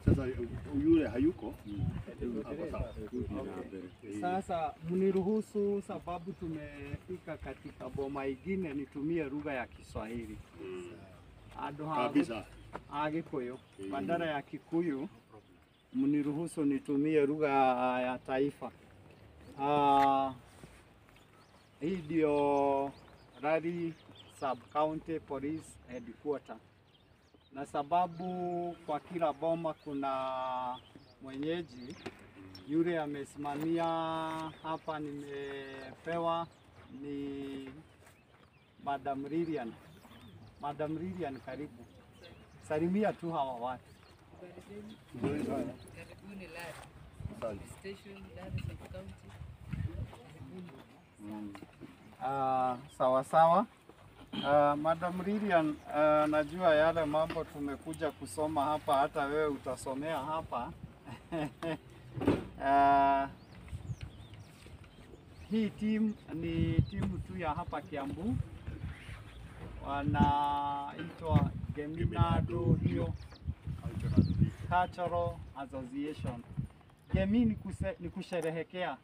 Sasa yule hayuko. Sasa mniruhusu, sababu tumefika katika boma ingine, nitumie lugha ya Kiswahili kabisa Agikuyu badala ya Kikuyu. Mniruhusu nitumie lugha ya taifa. Hii ndio Lari Sub County Police Headquarter, na sababu kwa kila boma kuna mwenyeji yule amesimamia hapa, nimepewa ni Madam Lilian. Madam Lilian, karibu, salimia tu hawa watu. Karibuni Lari Station, Lari Sub County. Sawa sawa. Madam Lilian, najua yale mambo tumekuja kusoma hapa, hata wewe utasomea hapa. Hii timu ni timu tu ya hapa Kiambu, wanaitwa Geminado hiyo Cultural Association. Gemi ni kusherehekea,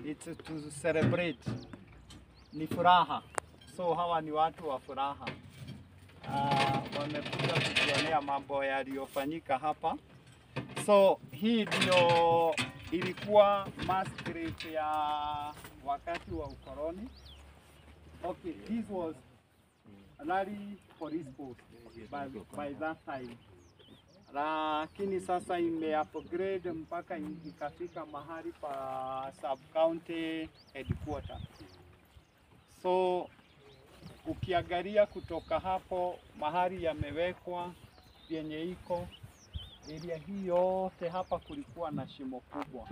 it's to celebrate, ni furaha. So hawa ni watu wa furaha. Wamekuja kujionea mambo yaliyofanyika hapa. So hii ndio ilikuwa mass grave ya wakati wa ukoloni. Okay, this was Lari Police Post by that time. Lakini sasa ime upgrade mpaka ikafika mahali pa sub county headquarter. So ukiangalia kutoka hapo mahali yamewekwa yenye iko area hii yote hapa, kulikuwa na shimo kubwa,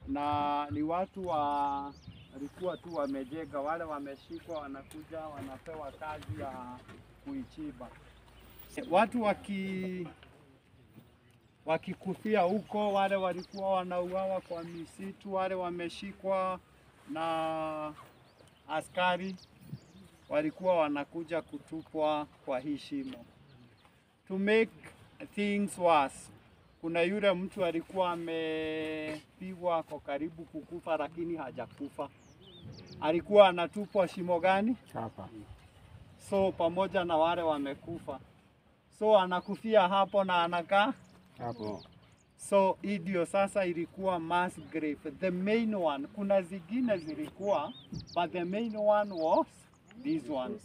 na ni watu walikuwa tu wamejenga, wale wameshikwa wanakuja wanapewa kazi ya kuichiba. Watu wakikufia huko, wale walikuwa wanauawa kwa misitu, wale wameshikwa na askari walikuwa wanakuja kutupwa kwa hii shimo. To make things worse, kuna yule mtu alikuwa amepigwa kwa karibu kukufa, lakini hajakufa. Alikuwa anatupwa shimo gani? Hapa. So pamoja na wale wamekufa, so anakufia hapo na anakaa hapo. So hii ndio sasa ilikuwa mass grave, the main one. Kuna zingine zilikuwa, but the main one was this one.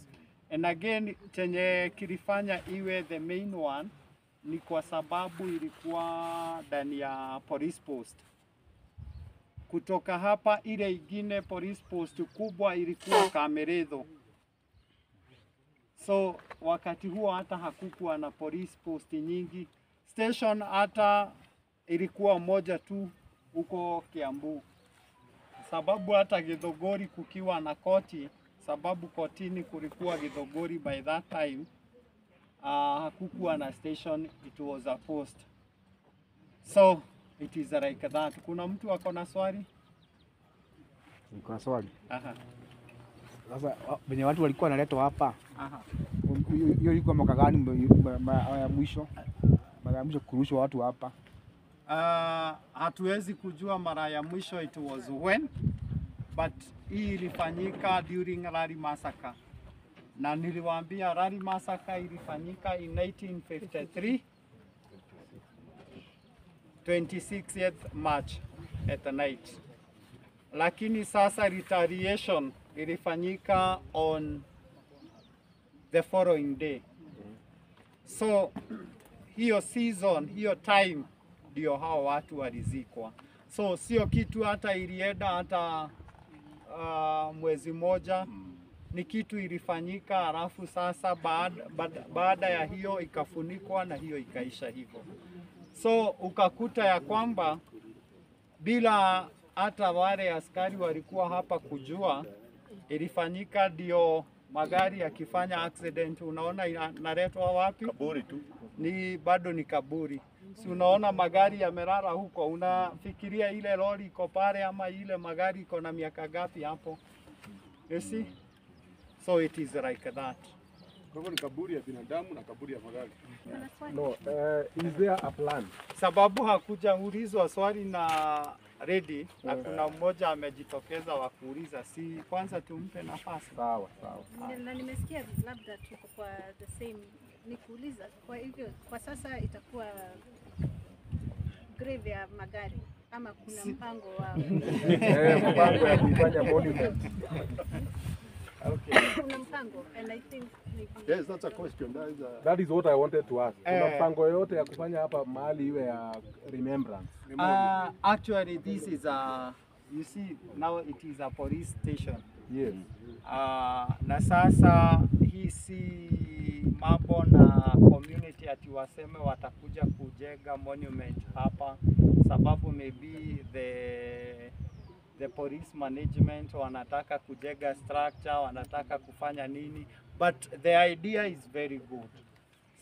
And again, chenye kilifanya iwe the main one ni kwa sababu ilikuwa ndani ya police post. Kutoka hapa ile ingine police post kubwa ilikuwa Kameretho. So wakati huo hata hakukuwa na police post nyingi. Station hata ilikuwa moja tu huko Kiambu. Sababu hata Githogori kukiwa na koti, sababu kotini kulikuwa Githogori by that time, hakukuwa na station, it was a post. So it is like that. Kuna mtu ako na swali? Niko na swali. Aha. Sasa wenye watu walikuwa wanaletwa hapa, Aha. hiyo ilikuwa mwaka gani ya mwisho? Mara ya mwisho kurushwa watu hapa? Hatuwezi kujua mara ya mwisho it was when, but hii ilifanyika during Lari Massacre. Na niliwaambia Lari Massacre ilifanyika in 1953, 26th March at night. Lakini sasa retaliation ilifanyika on the following day. So hiyo season, hiyo time ndio hao watu walizikwa. So sio kitu hata ilienda hata mwezi moja, ni kitu ilifanyika, halafu sasa baada ya hiyo ikafunikwa na hiyo ikaisha hivyo. So ukakuta ya kwamba bila hata wale askari walikuwa hapa kujua ilifanyika, ndio magari yakifanya accident, unaona inaletwa wapi? Kaburi tu. Ni bado ni kaburi. Si unaona magari yamelala huko, unafikiria ile lori iko pale ama ile magari iko na miaka gapi hapo? You see? So it is like that. Kwa hivyo ni kaburi ya binadamu na kaburi ya magari. No, is there a plan? Sababu hakujaulizwa swali na Redi na kuna mmoja amejitokeza wa kuuliza, si kwanza tumpe nafasi? Sawa, sawa. Na nimesikia labda tuko kwa the same, nikuuliza. Kwa hivyo kwa sasa itakuwa grave ya magari ama kuna mpango wa Mpango ya kuifanya monument? Okay. Kuna mpango and I think maybe Yes, that's a question. That is a That is what I wanted to ask. Kuna mpango yoyote ya kufanya hapa mahali iwe ya remembrance? Actually this is a, you see now it is a police station. Yes. Na sasa hii si mambo na community ati waseme watakuja kujenga monument hapa, sababu maybe the police management wanataka kujenga structure, wanataka kufanya nini, but the idea is very good,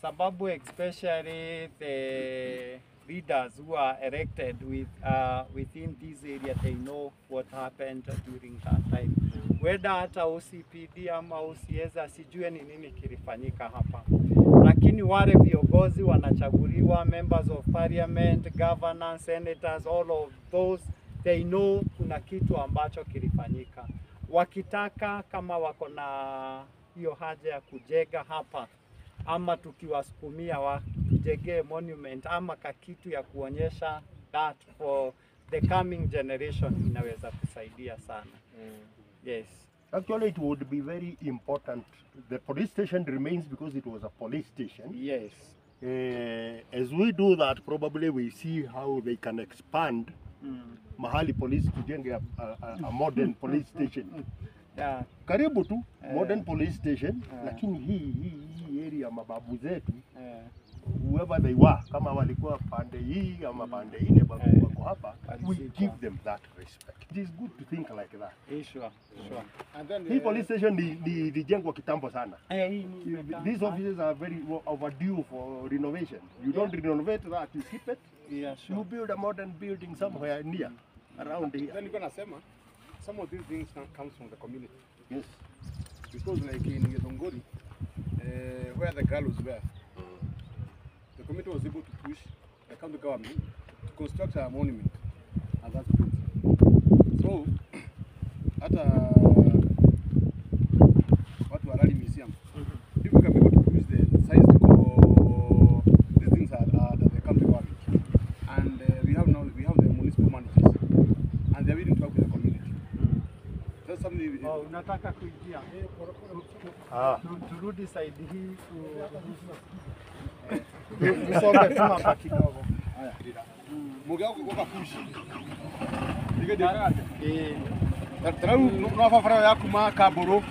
sababu especially the leaders who are elected within this area, they know what happened during that time. Whether hata OCPD ama OCS asijue ni nini kilifanyika hapa, lakini wale viongozi wanachaguliwa, members of parliament, governors, senators, all of those they know kuna kitu ambacho kilifanyika. Wakitaka kama wako na hiyo haja ya kujenga hapa ama tukiwasukumia watujengee monument ama kakitu ya kuonyesha that for the coming generation, inaweza kusaidia sana. Yes. Actually, it would be very important. The police station remains because it was a police station. Yes. As we do that, probably we see how they can expand mahali police tujenge a modern police station. Yeah. Karibu tu modern police station, lakini hii area mababu zetu whoever they were, kama walikuwa pande hii ama pande ile wako hapa, we give them that respect. It is good to think like that. Sure, sure. And then Hii police station ni ilijengwa kitambo sana. Hii ni These offices are very overdue for renovation. You don't renovate that, you keep it. Yeah, sure. You build a modern building somewhere near, around here. Then you're gonna sema, some of these things comes from the community. Yes. Because like in Githunguri, where the gallows were, the community was able to push the county government to construct a monument at that place. So, hata watu wa Rally Museum, if we can be able to push the size to go, these things are at the county government. And we have the municipal managers, and they are willing to work with the community. That's something. Oh, unataka kuingia? Turudi side hii tusonge tu hapa kidogo. Mugao kugoka push. Tarau no barabara ya kuma Kamburu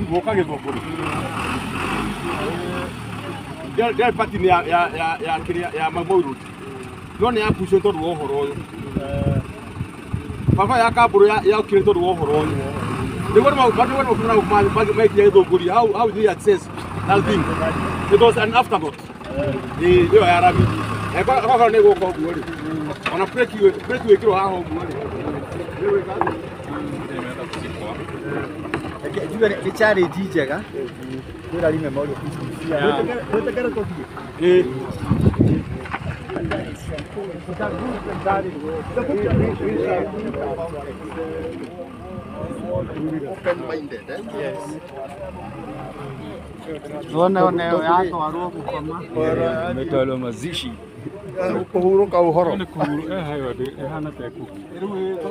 guka Githunguri. Ndĩarĩ party ni ya kiria ya Mau Road. No nĩ yapucwo tondũ wa ũhoro ũyũ. Barabara ya Kamburu yaukire tondũ wa ũhoro ũyũ. Nĩguo nĩ maikinya Githunguri, how they access that thing. It was an afterthought. Ĩyo ya rami. Akorwo nĩ gũka ũguo rĩ. Ona breki wĩkĩrwo haha ũguo rĩ. Njuge nĩ challenge njega kwĩ Rally Memorial Peace Museum. Wetekere tũthiĩ. Open-minded, eh? Yes. Tuone oneo yatwarwo gũkoma. Metwarwo mazishi. Kũhurũka ũhoro. Nĩ kũhurũka, hayo ĩhana ta ĩkũhurũka.